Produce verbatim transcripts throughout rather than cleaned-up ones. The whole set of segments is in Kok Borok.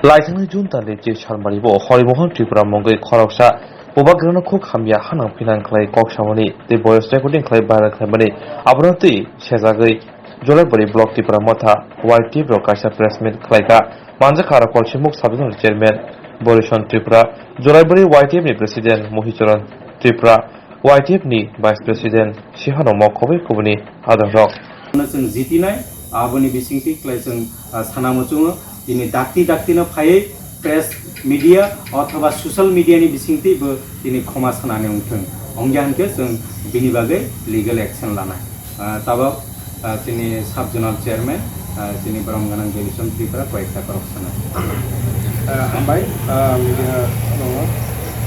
Laithangni June talni chi salmari bo Horimohon Tripura mungwi khoroksa bubagrano khuk hamya hanang phinang khlai kok samani tei voice recording khlai viral khlaimani abono twi sejagwi Jolaibari Block Tipra Motha Y T F rok kaisa press meet khlaikha. Manjakha aro Kolsimuk Sub Zonal Chairman Borison Tripura, Jolaibari Y T F ni President Mohicharan Tripura, Y T F ni Vice President Sihano Mokhobai kubuni adongrok. Chwng jitinai, aboni bisingtwi klai chwng, ah, sana muchungo, tini dakti daktino phaiwi press media othoba social media ni bisingtwi bo tini khoma sanani wngthwng. Wngya hwnkhe chwng bini bagwi legal action lanai. Ah, tabok, ah, chini sub zonal chairman, ah, chini borom gwnang Belison Tripura koyekta korok sana. Ah, hambai, ah, media no,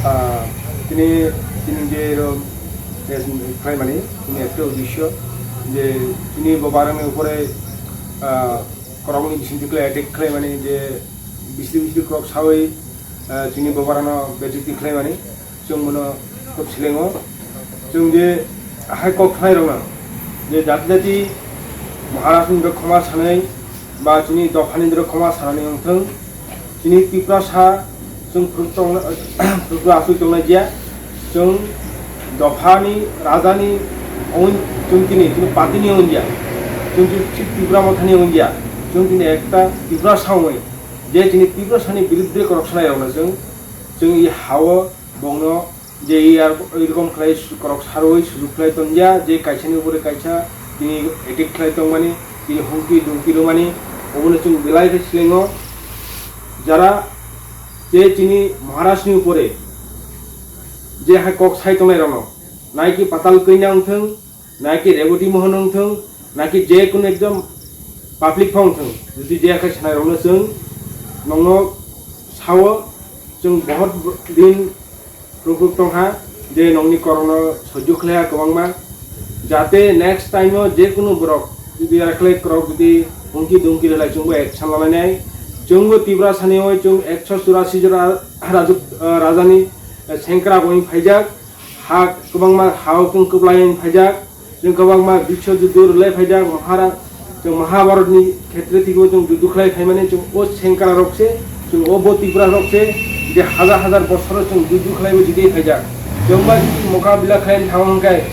ah, tini, tini je ro, je khlaimani, tini ekta uddesho, je tini bo barangni upore, ah, korokni bisingtwi khlai attack khlaimani, je bisri bisri korok sawi, ah, tini bo barano bejeti khlaimani. Chwng bono khub silengo. Chwng je hai kok sanai rokno je jati jati Maharaj ni khoma sanai ba chini dopha ni khoma sanani wngthwng. Chini Tiprasa chwng phuruk tongna, phuruk aswk tongnai jia. Chwng dopha ni raja ni own chwng tini chini party ni own jia. Chwng chini Tipra Motha ni own jia. Chwng tini ekta Tiprasa ongwi je chini Tiprasa ni biruddhe korok sanai rokno chwng, chwng i hao bongno je i ar-, erokom khlai su-, korok sarwi sujuk khlai tongya, je kaisa ni upore kaisa tini attack khlai tongmani, tini humki dumki rwmani, obono chwng belai khe silengo. Jara je chini Maharaj ni upore je hai kok sai tongnai rokno, nai ki Patal Kanya wngthwng, naki Reboti Mohon wngthwng, naki je kunu ekdom public pho wngthwng, jodi je khai sanai rokno chwng nongno sao, chwng bohot din ruk ruk tongha, je nongni korokno sojjo khlaiha kwbangma, jate next time o je kunu borok jodi yakhlai korok jodi humki dumki rwlai chwngbo action lalainai, chwngbo Tiprasani oi chwng ekso churasi jora rajuk, ah, rajani, eh, sengkrak oi phaijak. Ha kwbangma ha o chwng kwplai wng phaijak, chwng kwbangma biswa juddu rwlai phaijak, Mahara-, chwng Mahabharatni khetre thwibo chwng juddu khlai phaimani chwng o sengkra rok se, chwng o bo Tripura rok se, je hajar hajar bosoro chwng juddu khlaibo jidai phaijak. Chwng bai mokabila khlai thang hwnkhe,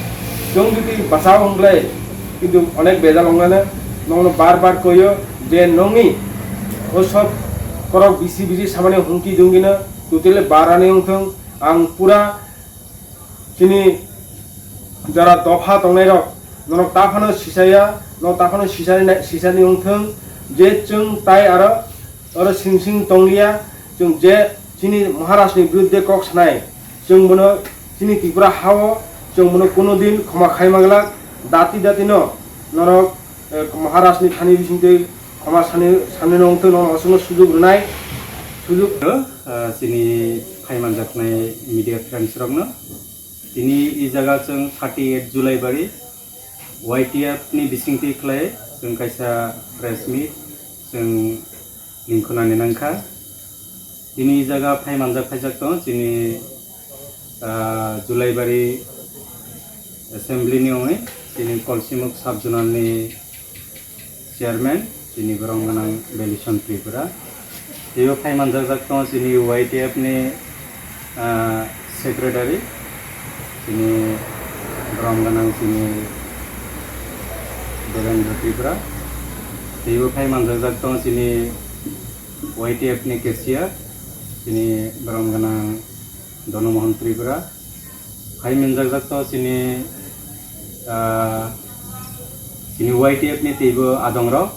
chwng jodi bachao hwnklai, kintu onek bejal wngnana, nongno bar bar koyo je nongni o sob korok bisi bisi samani humki dungino totally barani wngthwng, ang pura chini jora dopha tongnairok, norok taphano sisaya, norok taphano sisani, sisani wngthwng, je chwng tai aro oro sing sing tongliya, chwng je chini Maharajni biruddhe kok sanai, chwng bono chini Tripura hao, chwng bono kuno din khoma khai manglak, dati dati no norok, eh, Maharajni thani bisingtwi khoma sani, sani no wngthwng, norok aswkno sujuk rwnai, sujuk. Ah, chini phai manjaknai media friends rokno. Tini i jaga chwng thirty eight July bari Y T F ni bisingtwi khlai chwng kaisa press meet chwng lingkhunani nangkha. Tini i jaga phai manjak phaijak tongo chini, ah, July bari assembly ni wngwi chini Kolsimuk sub zonal ni chairman, chini borok gwnang Belison Tripura. Teibo phai manjak jak tongo chini Y T F ni, ah, secretary, chini borok gwnang chini Devendra Tripura. Teibo phai manjak jak tongo chini Y T F ni cashier, chini borok gwnang Dono Mohan Tripura. Hai minjak jak to chini, ah, chini Y T F ni teibo adong rok,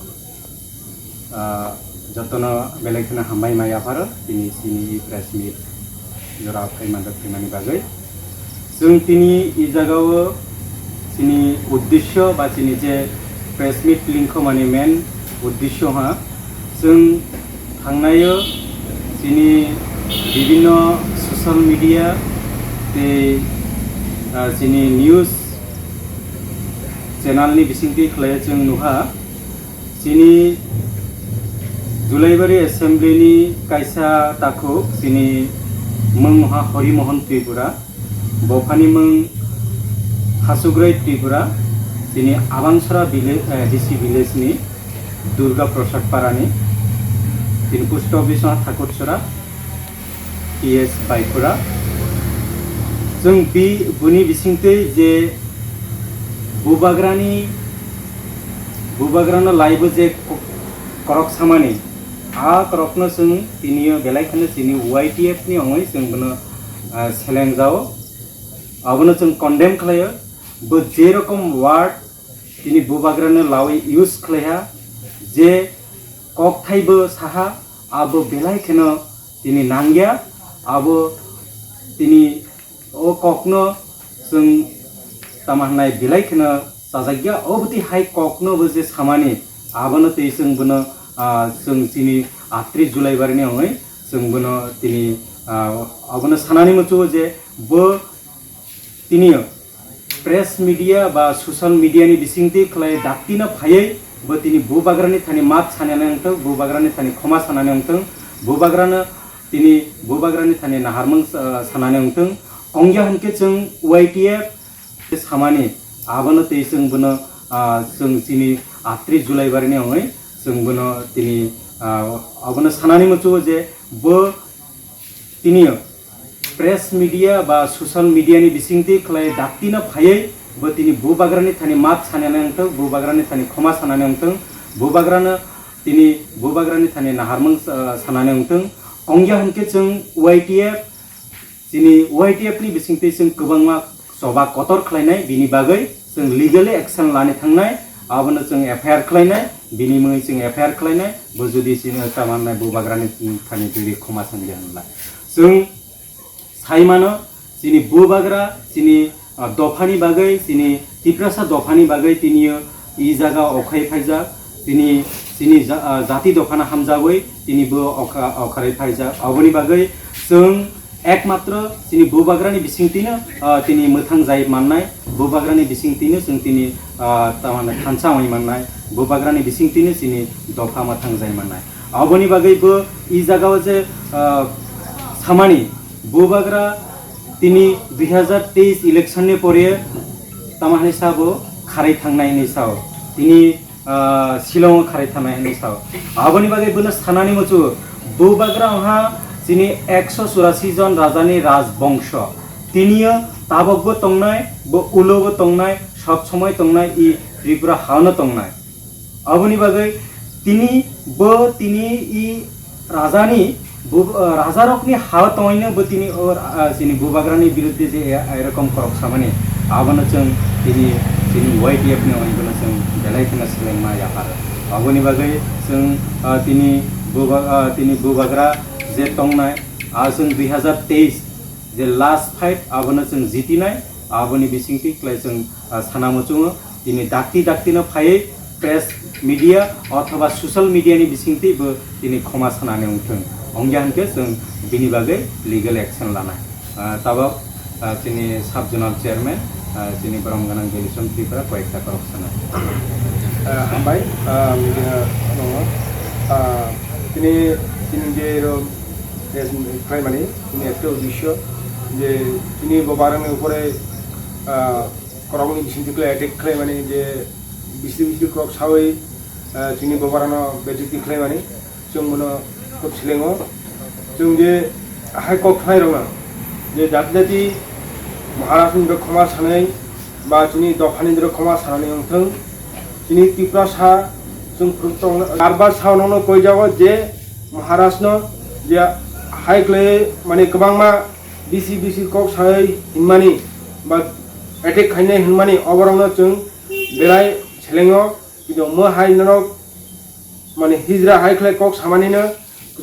ah, jotono belai kheno hambai mai yapharo chini, chini press meet jora phai manjak phaimani bagwi. Chwng tini i jagao chini uddesyo ba chini je press meet lingkhomani main uddesyo ha, chwng thangnaio chini bibinno social media tei, ah, chini news channel ni bisingtwi khlai chwng nuha. Chini Julaibari Assembly ni kaisa takhuk, chini mung ha Horimohon Tripura, bophani mung Hasugrai Tripura, chini Abansara village, eh, D C village ni Durga Prasad Parani. Tini post office o Thakursora, P S Baikura. Chwng bi-, buni bisingtwi je bubagrani, bubagrano laibo je ko-, korok samani, a korokno chwng tiniyo belai kheno chini Y T F ni ongwi chwng bono, ah, selengjao. Abono chwng condemn khlaio. Bo je rokom word tini bubagrano lawi use khlaiha, je kokthaibo saha, abo belai kheno tini nangya, abo tini o kokno chwng tama hwnai belai kheno chajakya, obwtwi hai kokno bo je samani, abono tei chwng bono, ah, chwng chini atri July barini ongwi chwng bono tini, ah, abono sanani muchungo je bo tiniyo press media ba social media ni bisingtwi khlai daktino phaiwi bo tini bubagrani thani maap sanani wngthok, bubagrani thani khoma sanani wngthok, bubagrano tini bubagrani thani naharmung, ah, sanani wngthok. Ongya hwnkhe chwng Y T F samani, abono tei chwng bono, ah, chwng chini atri July barini ongwi chwng bono tini, ah, abono sanani muchungo je bo tiniyo press media ba social media ni bisingtwi khlai daktino phaiwi bo tini bubagrani thani maap sanani wngthok, bubagrani thani khoma sanani wngthok, bubagrano tini bubagrani thani naharmung, ah, sanani wngthok. Ongya hwnkhe chwng Y T F, chini Y T F ni bisingtwi chwng kwbangma choba kotor khlainai, bini bagwi chwng legally action lani thangnai, abono chwng F I R khlainai, bini mungwi chwng F I R khlainai, bo jodi chini tamannai bubagrani thani jodi khoma sangya hwnla. Chwng sai mano, chini bubagra, chini, ah, dophani bagwi, chini Tiprasa dophani bagwi tiniyo i jaga okhai phaijak, tini chini ja-, ah, jati dophano hamjagwi tini bo okha-, okharwi phaijak. Aboni bagwi chwng ekmatro chini bubagrani bisingtwino, ah, tini mwthang jai mannai, bubagrani bisingtwino chwng tini, ah, tamani thansa wngwi mannai, bubagrani bisingtwino chini dopha mwthang jai mannai. Aboni bagwi bo i jagao je, ah, samani bubagra tini dui hazar teis election ni pore tamo hinwi sa bo kharwi thangnai hinwi sao. Tini, ah, Shillong o kharwi thangnai hinwi sao. Aboni bagwi bono sanani muchungo, bubagra wngha chini ekso churasi jon rajani rajbongso. Tiniyo tabokbo tongnai, bo ulobo tongnai, sob somoi tongnai, i Tripura haono tongnai. Aboni bagwi tini bo tini i rajani bu-, ah, rajarokni ha tongwino bo tini o, ah, chini bubagrani biruddhe je e-, erokom korok samani, abono chwng tini chini Y T F ni ongwi bono chwng belai kheno selengma yapar. Aboni bagwi chwng, ah, tini buba-, ah, tini bubagra je tongnai, ah, chwng dui hazar teis je last fight abono chwng jitinai, aboni bisingtwi klai chwng, ah, sana muchungo. Tini dakti daktino phaiwi press media othoba social media ni bisingtwi bo tini khoma sanani wngthwng. Ongya hwnkhe chwng bini bagwi legal action lanai. Ah, tabok, ah, tini sub zonal chairman, ah, tini borom gwnang Delison Tripura koyekta korok sana. Ah, hambai, ah, ah, tini, tini je ro, press meet khlaimani, tini ekta uddesyo je tini bo barangni upore, ah, korokni bisingtwi khlai attack khlaimani je bisi bisi korok sawi, ah, chini bobarano bejeti khlaimani chwng bono khub selengo. Chwng je hai kok thanai rokno je jati jati Maharashtrani bwkhoma sanai ba chini dophani bwkhoma sanani wngthwng, chini Tiprasa chwng phwrwng tong, bar bar sao nokno koijago je Maharashtrano je hai khlai mani kwbangma bisi bisi kok sai hinmani ba attack khainai hinmani oborokno chwng belai selengo. Kito mo hai norok mani hijra hai khlai kok samanino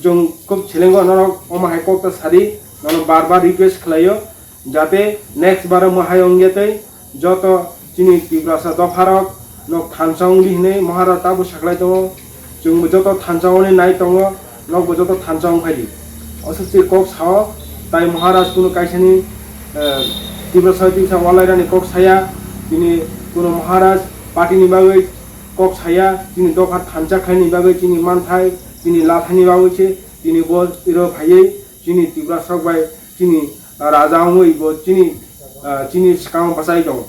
chwng khub selengo, norok omo hai kok ta sadi, nono bar bar request khlaio jate next baro mo hai ongya tei joto chini Tiprasa dopharok nok thansa wngdi hinwi Maharaj tabo saklai tongo. Chwngbo joto thansa wngwi nai tongo, nokbo joto thansa wng phaidi. Aswk se kok sao, tai Maharaj kunu kaisani, eh, Tiprasa Tiprasa walairani kok saya, tini kunu Maharaj party ni bagwi kok saya, chini dopha thansa khlaini bagwi chini manthai, chini lathani bagwi se tini bo iro phaiwi chini Tiprasa rok bai chini raja wngwi bo chini, ah, chini swkango bachai tongo.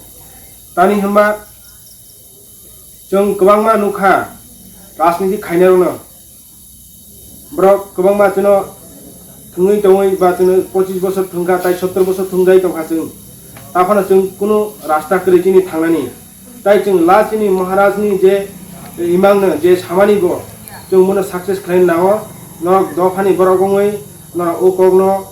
Tani hwnba chwng kwbangma nukha rajniti khainairokno. Borok kwbangma chwngno thwngwi tongwi ba chwngno pochis bosor thwngkha, tai sottor bosor thwngjai tongkha chwng. Taphano chwng kunu rasta kwrwi chini thangnani. Tai chwng last chini Maharajni je imangno je samani bo chwng bono success khlaina nango. Norok dophani borok wngwi norok o kokno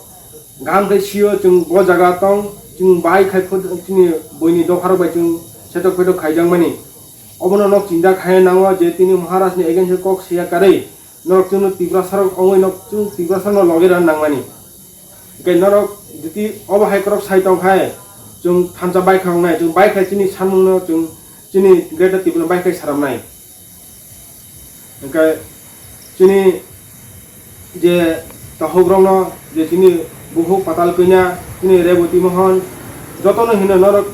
Gam khe sio chwng bo jaga tong, chwng bahai khai phut chini buini dopharok bai chwng setok petok khaijakmani. Obono nok chinta khai nango je tini Maharajni against kok siya karwi norok chwngno Tiprasarok ongwi nok chwng Tiprasarokno loge rw nangmani. Hwnkhe norok jiti obo hai kwrwk sai tong khai chwng thansa bai kha wngnai, chwng bai khai chini samungno chwng chini Greater Tripura bai khai saramnai. Hwnkhe chini je tahukrokno je chini buhuk Patal Kanya, chini Reboti Mohon, jotono hino norok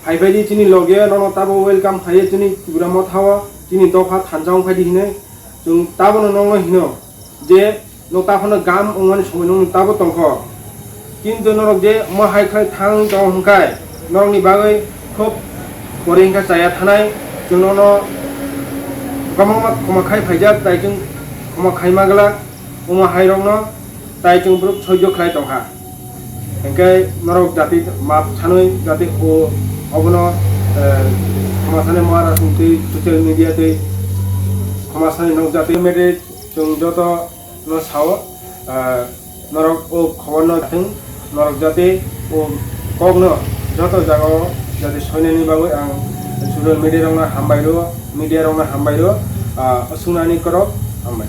phai phai di chini loge, nono tabo welcome khlaiwi chini Tipra Mothao, chini dopha thansa wng phai di hinwi chwng tabono nokno hino je Nok taphano gam wngmani somoi nokni tabo tongkho. Kintu norok je mo hai khlai thang tong hwnkhai norokni bagwi khub pore wngkha chaya thanai. Chwng nono kwbangma khoma khai phaijak, tai chwng khoma khai ma glak omo hai rokno, tai chwng borok soijo khlai tongkha. Hwnkhe norok jati map sanwi jati o obono, eh, khoma sanai mo ara song twi social media twi khoma sanai nok jati mede chwng joto no sao, ah, norok o khobor no thwng, norok jate o kok no joto jaga o jate soinani bagwi ang social media rok no hambai rw, media rok no hambai rw, ah, sunani korok hambai.